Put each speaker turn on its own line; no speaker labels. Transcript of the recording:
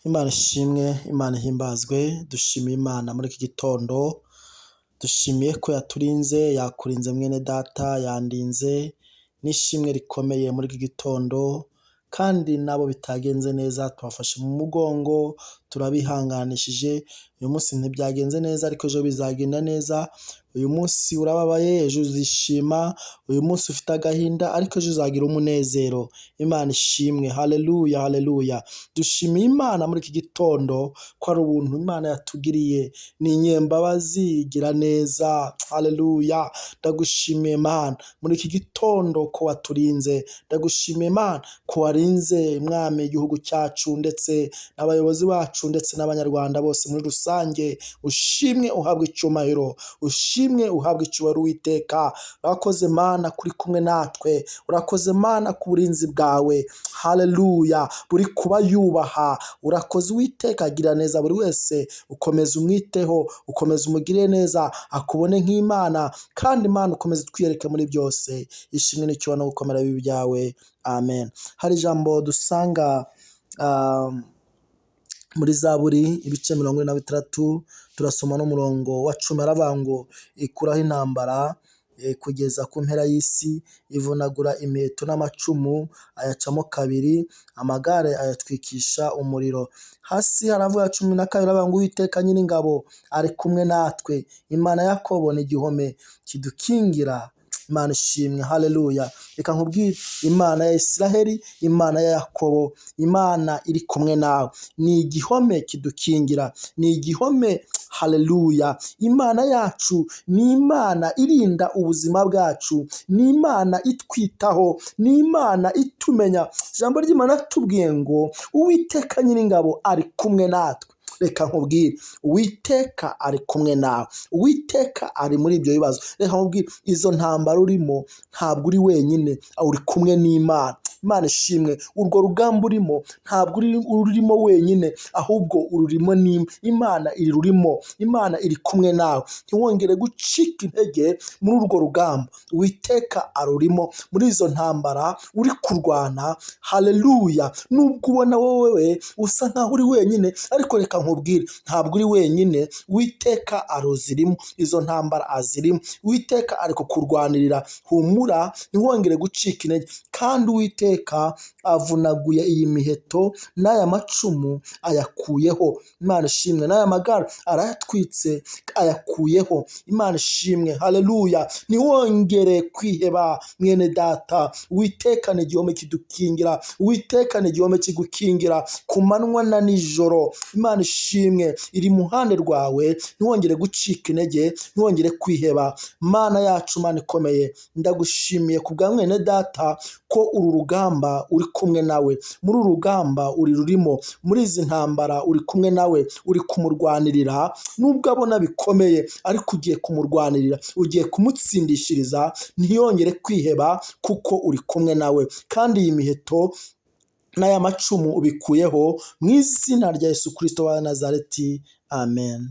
Imana ishimwe, Imana ihimbazwe, dushimiye Imana muri iki gitondo, dushimiye ko yaturinze, yakurinze mwene data, yandinze, n'ishimwe rikomeye muri iki gitondo, kandi n'abo bitagenze neza tubafashe mu mugongo, turabihanganishije, uyu munsi ntibyagenze neza ariko ejo bizagenda neza, uyu munsi urababaye ejo uzishima, uyu munsi ufite agahinda ariko ejo uzagira umunezero. Imana ishimwe, haleluya, haleluya. Dushimiye Imana muri iki gitondo ko ari ubuntu Imana yatugiriye, ni inyembabazi igira neza, haleluya. Ndagushimiye Mana muri iki gitondo ko waturinze, ndagushimiye Mana ko warinze Mwami igihugu cyacu ndetse n'abayobozi bacu ndetse n'Abanyarwanda bose muri rusange. Ushimwe uhabwe icyubahiro, ushimwe uhabwe icyubahiro Uwiteka. Urakoze Mana kuri kumwe natwe, urakoze Mana ku burinzi bwawe, haleluya, buri kuba yubaha. Urakoze Uwiteka, agira neza buri wese, ukomeza umwiteho, ukomeza umugirire neza, akubone nk'Imana, kandi Imana ukomeze utwiyereke muri byose. Ishimwe n'icyubahiro no gukomera bibe ibyawe, amen. Hari ijambo dusanga muri Zaburi ibice 46, turasoma n'umurongo wa 10, aravuga ngo ikuraho intambara kugeza ku mpera y'isi, ivunagura imiheto n'amacumu ayacamo kabiri, amagare ayatwikisha umuriro. Hasi haravuga 12, aravuga ngo Uwiteka Nyiringabo ari kumwe natwe, Imana ya Yakobo ni igihome kidukingira. Imana ishimwe, haleluya. Reka nkubwire, Imana ya Israheli, Imana ya Yakobo, Imana iri kumwe nawe, ni igihome kidukingira, ni igihome, haleluya. Imana yacu ni Imana irinda ubuzima bwacu, ni Imana itwitaho, ni Imana itumenya. Ijambo ry'Imana ritubwiye ngo Uwiteka Nyiringabo ari kumwe natwe. Reka nkubwire, Uwiteka ari kumwe nawe, Uwiteka ari muri ibyo bibazo. Reka nkubwire, izo ntambara urimo ntabwo uri wenyine, uri kumwe n'Imana. Imana ishimwe, urwo rugamba urimo ntabwo ururimo wenyine, ahubwo ururimo n'Imana irurimo, Imana iri kumwe nawe. Ntiwongere gucika intege muri urwo rugamba, Uwiteka arurimo muri izo ntambara uri kurwana, haleluya. Nubwo ubona wowe usa nkaho uri wenyine, ariko reka nkubwire, ntabwo uri wenyine, Uwiteka aruzirimo, izo ntambara azirimo, Uwiteka ari kukurwanirira. Humura, ntiwongere gucika intege, kandi Uwiteka avunaguye iyi miheto n'aya macumu ayakuyeho. Imana ishimwe, n'aya magare arayatwitse ayakuyeho. Imana ishimwe, haleluya. Ntiwongere kwiheba mwene data, Uwiteka ni igihome kidukingira, Uwiteka ni igihome kigukingira ku manywa na nijoro. Imana ishimwe iri mu ruhande rwawe, ntiwongere gucika intege, ntiwongere kwiheba. Mana yacu, Mana ikomeye, ndagushimiye ku bwa mwene data ko uru rugamba uri kumwe nawe, muri uru rugamba uri rurimo, muri izi ntambara uri kumwe nawe, uri kumurwanirira, nubwo abona bikomeye ariko ugiye kumurwanirira, ugiye kumutsindishiriza, ntiyongere kwiheba kuko uri kumwe nawe. Kandi iyi miheto n'aya macumu ubikuyeho mu izina rya Yesu Kristo wa Nazareti, amen.